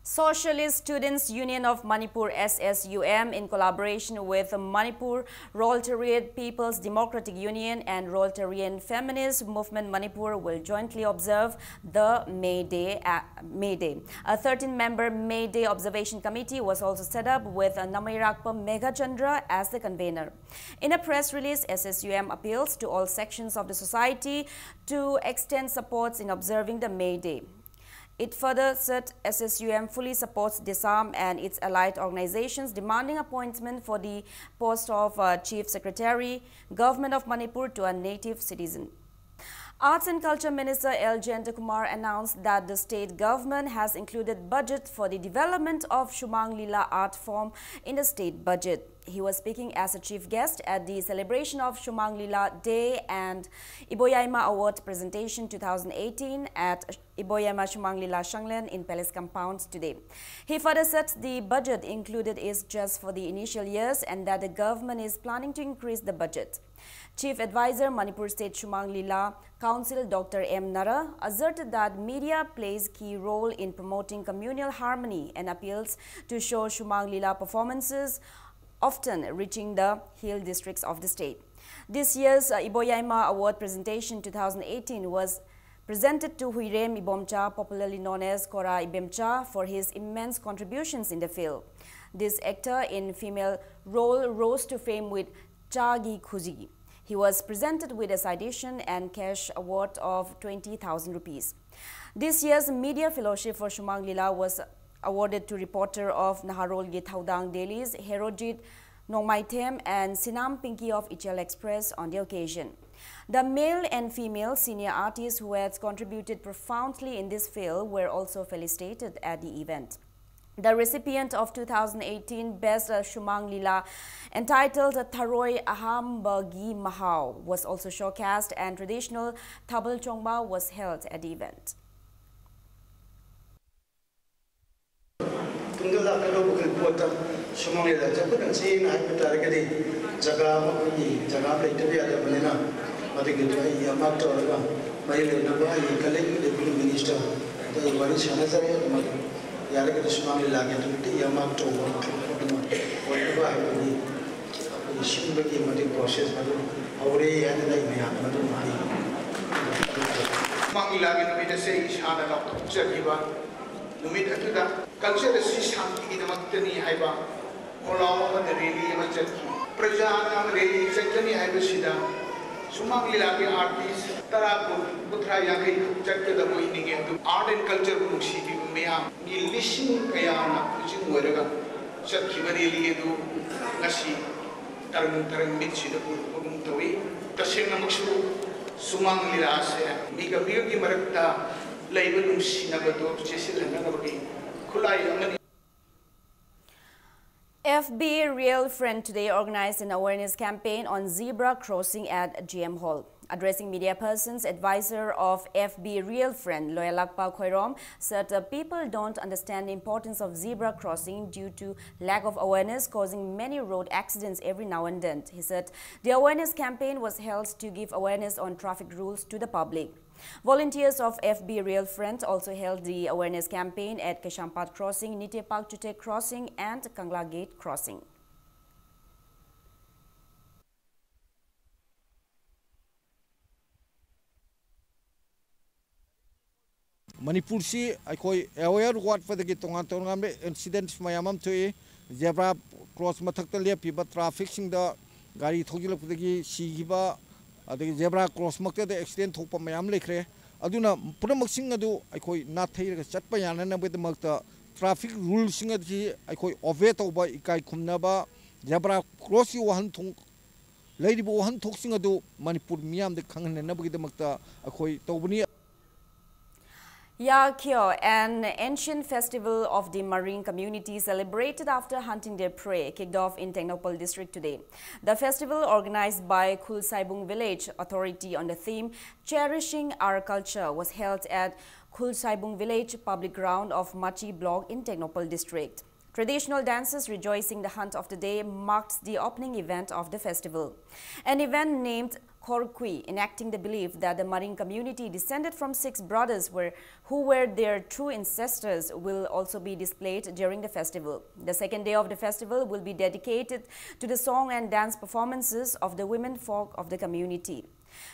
Socialist Students Union of Manipur, S S U M, in collaboration with Manipur Proletariat People's Democratic Union and Proletarian Feminist Movement Manipur, will jointly observe the May Day. Uh, May Day. A thirteen-member May Day observation committee was also set up, with uh, Namairakpa Meghachandra as the convener. In a press release, S S U M appeals to all sections of the society to extend supports in observing the May Day. It further said S S U M fully supports DISAM and its allied organizations demanding appointment for the post of uh, Chief Secretary, Government of Manipur, to a native citizen. Arts and Culture Minister L Jayantakumar announced that the state government has included budget for the development of Sumang Lila art form in the state budget. He was speaking as a chief guest at the celebration of Sumang Lila Day and Iboyaima Award presentation two thousand eighteen at Iboyaima Sumang Lila Shanglen in Palace Compound today. He further said the budget included is just for the initial years and that the government is planning to increase the budget. Chief Advisor Manipur State Sumang Lila Council Doctor M Nara asserted that media plays key role in promoting communal harmony and appeals to show Sumang Lila performances, often reaching the hill districts of the state. This year's uh, Iboyaima Award presentation two thousand eighteen was presented to Huirem Ibomcha, popularly known as Kora Ibemcha, for his immense contributions in the field. This actor in female role rose to fame with Chagi Khuji. He was presented with a citation and cash award of twenty thousand rupees. This year's Media Fellowship for Sumang Lila was awarded to reporter of Naharolgi Thaudang Dailies, Herojit Nongmaithem and Sinam Pinky of Ichel Express on the occasion. The male and female senior artists who had contributed profoundly in this field were also felicitated at the event. The recipient of two thousand eighteen Best Shumang Lila, entitled Tharoi Ahambagi Mahao, was also showcased, and traditional Thabal Chongba was held at the event. ꯂꯥꯛꯀꯗꯧꯕꯒꯤ ꯄꯣꯠꯇ ꯁꯨꯃꯥꯡ ꯂꯤꯂꯥ ꯆꯠꯄꯗ ꯆꯦꯡ ꯍꯥꯏꯕ ꯇꯥꯔꯒꯗꯤ ꯖꯒꯥ ꯑꯃ, ꯑꯩꯈꯣꯏꯒꯤ ꯖꯒꯥ ꯑꯃ ꯂꯩꯇꯕ ꯌꯥꯗꯕꯅꯤꯅ, ꯃꯗꯨꯒꯤꯗꯣ ꯑꯩ ꯌꯥꯝ ꯇꯧꯔꯒ ꯃꯔꯤ ꯂꯩꯅꯕ ꯑꯩꯒꯤ colleague Deputy Minister ꯑꯗ ꯑꯩ ꯋꯥꯔꯤ ꯁꯥꯟꯅꯖꯔꯦ꯫ ꯑꯗꯨꯃꯥꯏꯅ ꯌꯥꯔꯒꯗꯤ ꯁꯨꯃꯥꯡ ꯂꯤꯂꯥꯒꯤ ꯑꯗꯨꯃꯛꯇꯤ ꯌꯥꯝ ꯇꯧꯕ ꯑꯃ ꯑꯣꯏꯅꯕ ꯍꯥꯏꯕꯗꯤ ꯑꯩꯈꯣꯏꯒꯤ ꯁꯤꯟꯕꯒꯤ ꯃꯗꯨꯒꯤ process ꯃꯗꯨ ꯍꯧꯔꯦ ꯍꯥꯏꯗꯅ ꯑꯩ ꯃꯌꯥꯝꯗ ꯑꯗꯨꯝ ꯍꯥꯏ꯫ ꯁꯨꯃꯥꯡ ꯂꯤꯂꯥꯒꯤ ꯅꯨꯃꯤꯠ ꯑꯁꯦ ꯑꯩ ꯏꯁꯥꯅ ꯂꯥꯎꯊꯣꯛꯆꯈꯤꯕ ꯅꯨꯃꯤꯠ ꯑꯗꯨꯗ culture ꯑꯁꯤ ꯁꯥꯟꯇꯤꯒꯤꯗꯃꯛꯇꯅꯤ ꯍꯥꯏꯕ ꯈꯣꯜꯂꯥꯎ ꯑꯃꯗ rally ꯑꯃ ꯆꯠꯈꯤ꯫ ꯄ꯭ꯔꯖꯥꯅ rally ꯆꯠꯀꯅꯤ ꯍꯥꯏꯕꯁꯤꯗ ꯁꯨꯃꯥꯡ ꯂꯤꯂꯥꯒꯤ artist ꯇꯔꯥ, ꯀꯨꯟ, ꯀꯨꯟꯊ꯭ꯔꯥ, ꯌꯥꯡꯈꯩ ꯆꯠꯀꯗꯕ ꯑꯣꯏꯅꯤꯡꯉꯦ꯫ ꯑꯗꯨ art and culture ꯕꯨ ꯅꯨꯡꯁꯤꯕꯤꯕ ꯃꯤꯌꯥꯝ ꯃꯤ ꯂꯤꯁꯤꯡ ꯀꯌꯥꯅ ꯄꯨꯟꯁꯤꯟ ꯑꯣꯏꯔꯒ ꯆꯠꯈꯤꯕ rally ꯑꯗꯨ ꯉꯁꯤ ꯇꯔꯪ ꯇꯔꯪ ꯃꯤꯠꯁꯤꯗ ꯎꯔꯨꯕꯒꯨꯝ ꯇꯧꯏ꯫ ꯇꯁꯦꯡꯅꯃꯛꯁꯨ ꯁꯨꯃꯥꯡ ꯂꯤꯂꯥ ꯑꯁꯦ ꯃꯤꯒ ꯃꯤꯒꯒꯤ ꯃꯔꯛꯇ ꯂꯩꯕ ꯅꯨꯡꯁꯤꯅꯕꯗꯨ ꯆꯦꯁꯤꯜꯍꯟꯅꯅꯕꯒꯤ ꯈꯨꯠꯂꯥꯏ ꯑꯃꯅꯤ꯫ F B Real Friend today organized an awareness campaign on zebra crossing at G M Hall. Addressing media persons, advisor of F B Real Friend, Loyalakpa Khoirom, said the people don't understand the importance of zebra crossing due to lack of awareness, causing many road accidents every now and then. He said the awareness campaign was held to give awareness on traffic rules to the public. Volunteers of F B Real Friend also held the awareness campaign at Kaisampad Crossing, Nitepak Chutek Crossing, and Kangla Gate Crossing. ꯃꯅꯤꯄꯨꯔꯁꯤ ꯑꯩꯈꯣꯏ aware ꯋꯥꯠꯄꯗꯒꯤ ꯇꯣꯉꯥꯟ ꯇꯣꯉꯥꯟꯕ incidents ꯃꯌꯥꯝ ꯑꯃ ꯊꯣꯛꯏ꯫ Zebra cross ꯃꯊꯛꯇ ꯂꯦꯞꯄꯤꯕ traffic ꯁꯤꯡꯗ ꯒꯥꯔꯤ ꯊꯧꯖꯤꯜꯂꯛꯄꯗꯒꯤ ꯁꯤꯈꯤꯕ, ꯑꯗꯒꯤ zebra cross ꯃꯛꯇꯗ accident ꯊꯣꯛꯄ ꯃꯌꯥꯝ ꯂꯩꯈ꯭ꯔꯦ꯫ ꯑꯗꯨꯅ ꯄꯨꯝꯅꯃꯛꯁꯤꯡ ꯑꯗꯨ ꯑꯩꯈꯣꯏ ꯅꯥꯊꯩꯔꯒ ꯆꯠꯄ ꯌꯥꯅꯅꯕꯒꯤꯗꯃꯛꯇ traffic rule ꯁꯤꯡ ꯑꯁꯤ ꯑꯩꯈꯣꯏ obey ꯇꯧꯕ, ꯏꯀꯥꯏ ꯈꯨꯝꯅꯕ, zebra cross ꯀꯤ ꯋꯥꯍꯟꯊꯣꯛ, ꯂꯩꯔꯤꯕ ꯋꯥꯍꯟꯊꯣꯛꯁꯤꯡ ꯑꯗꯨ ꯃꯅꯤꯄꯨꯔ ꯃꯤꯌꯥꯝꯗ ꯈꯪꯍꯟꯅꯅꯕꯒꯤꯗꯃꯛꯇ ꯑꯩꯈꯣꯏ ꯇꯧꯕꯅꯤ꯫ Yakhyo, an ancient festival of the Maring community celebrated after hunting their prey, kicked off in Tengnoupal district today. The festival, organized by Khulsaibung village authority on the theme Cherishing Our Culture, was held at Khulsaibung village public ground of Machi block in Tengnoupal district. Traditional dances rejoicing the hunt of the day marked the opening event of the festival. An event named Khorkui, enacting the belief that the Maring community descended from six brothers were, who were their true ancestors, will also be displayed during the festival. The second day of the festival will be dedicated to the song and dance performances of the women folk of the community.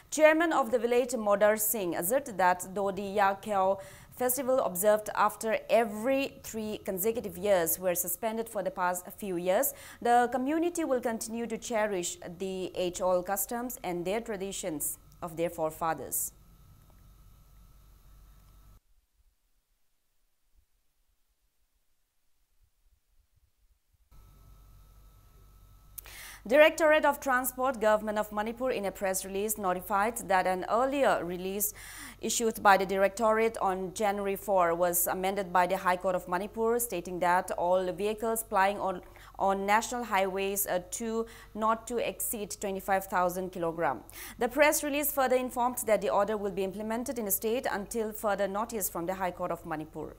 Chairman of the village, Modar Singh, asserted that though the Yakhyo festival observed after every three consecutive years were suspended for the past few years, the community will continue to cherish the age-old customs and their traditions of their forefathers. Directorate of Transport, Government of Manipur, in a press release notified that an earlier release issued by the Directorate on January four was amended by the High Court of Manipur, stating that all vehicles plying on, on national highways are to not to exceed twenty-five thousand kilogram. The press release further informed that the order will be implemented in the state until further notice from the High Court of Manipur.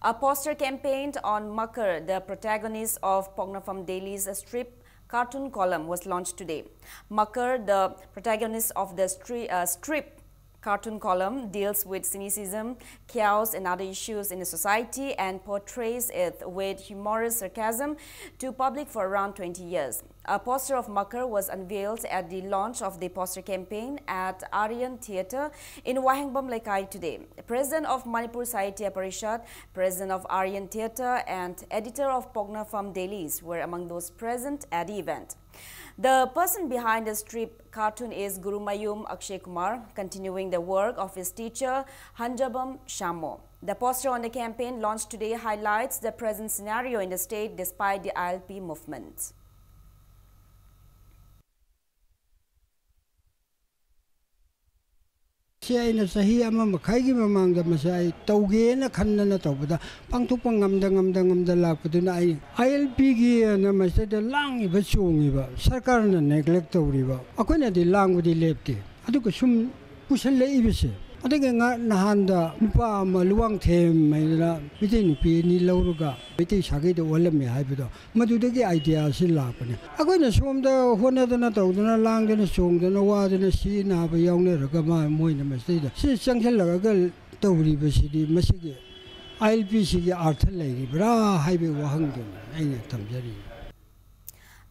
A poster campaign on Makar, the protagonist of Pognaphaum Daily's strip cartoon column, was launched today. Makar, the protagonist of the stri- uh, strip cartoon column, deals with cynicism, chaos, and other issues in the society and portrays it with humorous sarcasm to public for around twenty years. A poster of Makar was unveiled at the launch of the poster campaign at Aryan Theatre in Wahengbam Lekai today. President of Manipur Sahitya Parishad, President of Aryan Theatre, and editor of Pognaphaum Dailies were among those present at the event. The person behind the strip cartoon is Gurumayum Akshay Kumar, continuing the work of his teacher Hanjabam Shamo. The poster on the campaign launched today highlights the present scenario in the state despite the I L P movement. ꯁꯤ ꯑꯩꯅ ꯆꯍꯤ ꯑꯃ ꯃꯈꯥꯏꯒꯤ ꯃꯃꯥꯡꯗ ꯃꯁꯤ ꯑꯩ ꯇꯧꯒꯦꯅ ꯈꯟꯗꯅ ꯇꯧꯕꯗ ꯄꯥꯡꯊꯣꯛꯄ ꯉꯝꯗ ꯉꯝꯗ ꯉꯝꯗ ꯂꯥꯛꯄꯗꯨꯅ ꯑꯩ ꯑꯥꯏ ꯑꯦꯜ ꯄꯤꯒꯤ ꯑꯅ ꯃꯁꯤꯗ ꯂꯥꯡꯉꯤꯕ ꯆꯣꯡꯉꯤꯕ ꯁꯔꯀꯥꯔꯅ ꯅꯦꯒ꯭ꯂꯦꯛ ꯇꯧꯔꯤꯕ ꯑꯩꯈꯣꯏꯅꯗꯤ ꯂꯥꯡꯕꯗꯤ ꯂꯦꯞꯇꯦ꯫ ꯑꯗꯨꯒ ꯁꯨꯝ ꯄꯨꯁꯜꯂꯛꯏꯕꯁꯦ꯫ ꯑꯗꯒꯤ ꯉ-, ꯅꯍꯥꯟꯗ ꯅꯨꯄꯥ ꯑꯃ ꯂꯨꯋꯥꯡꯊꯦꯝ ꯍꯥꯏꯗꯅ ꯃꯩꯇꯩ ꯅꯨꯄꯤ ꯑꯅꯤ ꯂꯧꯔꯒ ꯃꯩꯇꯩ ꯁꯥꯒꯩꯗ ꯑꯣꯜꯂꯝꯃꯦ ꯍꯥꯏꯕꯗꯣ, ꯃꯗꯨꯗꯒꯤ ꯑꯥꯏꯗꯤꯌꯥꯁꯤ ꯂꯥꯛꯄꯅꯦ꯫ ꯑꯩꯈꯣꯏꯅ ꯁꯣꯝꯗ ꯍꯣꯠꯅꯗꯅ ꯇꯧꯗꯅ ꯂꯥꯡꯗꯅ ꯆꯣꯡꯗꯅ ꯋꯥꯗꯅ ꯁꯤ ꯅꯥꯕ ꯌꯥꯎꯅꯔꯒ ꯃꯥ-, ꯃꯣꯏꯅ ꯃꯁꯤꯗꯩꯗ ꯁꯤ ꯆꯪꯁꯤꯜꯂꯛꯑꯒ ꯇꯧꯔꯤꯕꯁꯤꯗꯤ ꯃꯁꯤꯒꯤ ꯑꯥꯏ ꯑꯦꯜ ꯄꯤꯁꯤꯒꯤ ꯑꯥꯔꯊ ꯂꯩꯔꯤꯕ꯭ꯔꯥ ꯍꯥꯏꯕꯒꯤ ꯋꯥꯍꯪꯗꯨꯅꯤ ꯑꯩꯅ ꯊꯝꯖꯔꯤꯕ꯫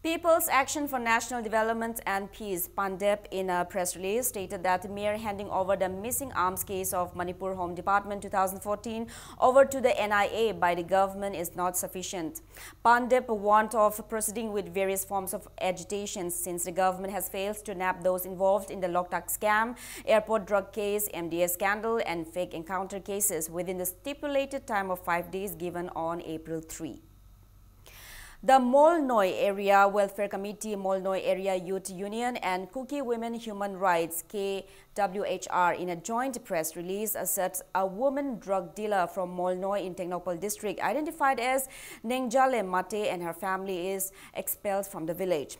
People's Action for National Development and Peace, PANDEP, in a press release stated that mere handing over the missing arms case of Manipur Home Department two thousand fourteen over to the N I A by the government is not sufficient. PANDEP warned of proceeding with various forms of agitation since the government has failed to nab those involved in the Loktak scam, airport drug case, M D A scandal, and fake encounter cases within the stipulated time of five days given on April three. The Molnoi Area Welfare Committee, Molnoi Area Youth Union, and Kuki Women Human Rights, K W H R, in a joint press release, asserts a woman drug dealer from Molnoi in Tengnoupal district, identified as Nengjale Mate, and her family is expelled from the village.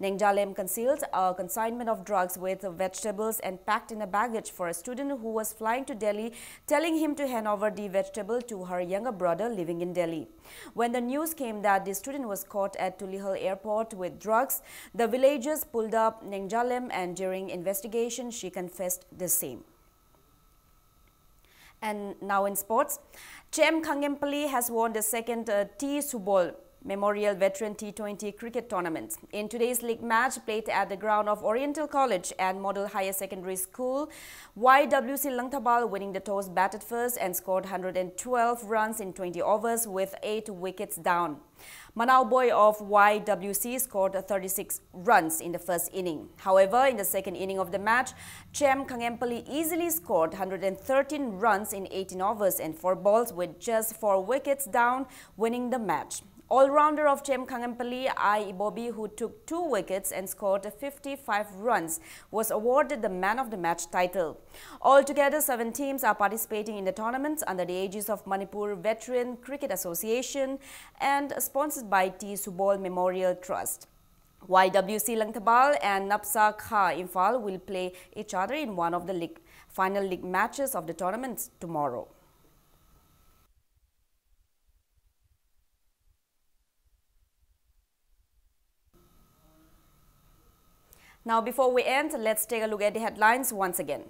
Nengjale concealed a consignment of drugs with vegetables and packed in a baggage for a student who was flying to Delhi, telling him to hand over the vegetable to her younger brother living in Delhi. When the news came that the student was caught at Tulihal airport with drugs, the villagers pulled up Nengjale, and during investigation, she confessed the same. And now in sports, Chem Khangempally has won the second, uh, T Subol Memorial Veteran T twenty Cricket Tournament. In today's league match played at the ground of Oriental College and Model Higher Secondary School, Y W C Langthabal, winning the toss, batted first and scored hundred and twelve runs in twenty overs with eight wickets down. Manaoboi of Y W C scored thirty-six runs in the first inning. However, in the second inning of the match, Chem Khangempally easily scored hundred and thirteen runs in eighteen overs and four balls with just four wickets down, winning the match. All-rounder of Chem Khangampally, I Ibobi, who took two wickets and scored fifty-five runs, was awarded the Man of the Match title. Altogether, seven teams are participating in the tournament under the aegis of Manipur Veteran Cricket Association and sponsored by T Subol Memorial Trust. Y W C Langthabal and NAPSA Kha Imphal will play each other in one of the league, final league matches of the tournament tomorrow. Now, before we end, let's take a look at the headlines once again.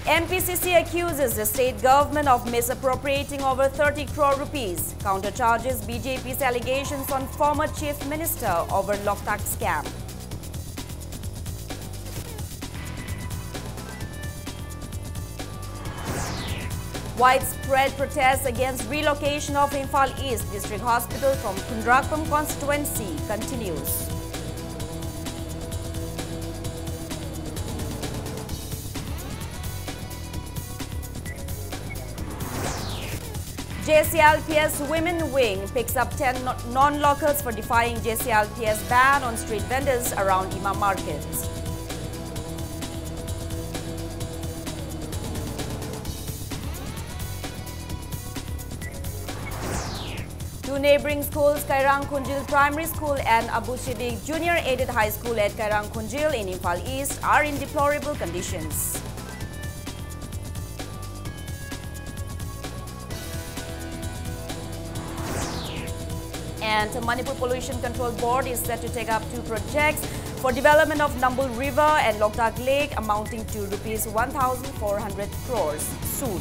M P C C accuses the state government of misappropriating over thirty crore rupees, countercharges B J P's allegations on former chief minister over Loktak scam. Widespread protests against relocation of Imphal East District Hospital from Khundrakpam constituency continues. J C L P S Women Wing picks up ten no- non-locals for defying J C L P S ban on street vendors around Ima markets. Two neighboring schools, Kairang Khunjil Primary School and Abu Sidik Junior Aided High School at Kairang Khunjil in Imphal East, are in deplorable conditions. And Manipur Pollution Control Board is set to take up two projects for development of Nambul River and Loktak Lake, amounting to rupees one thousand four hundred crores soon.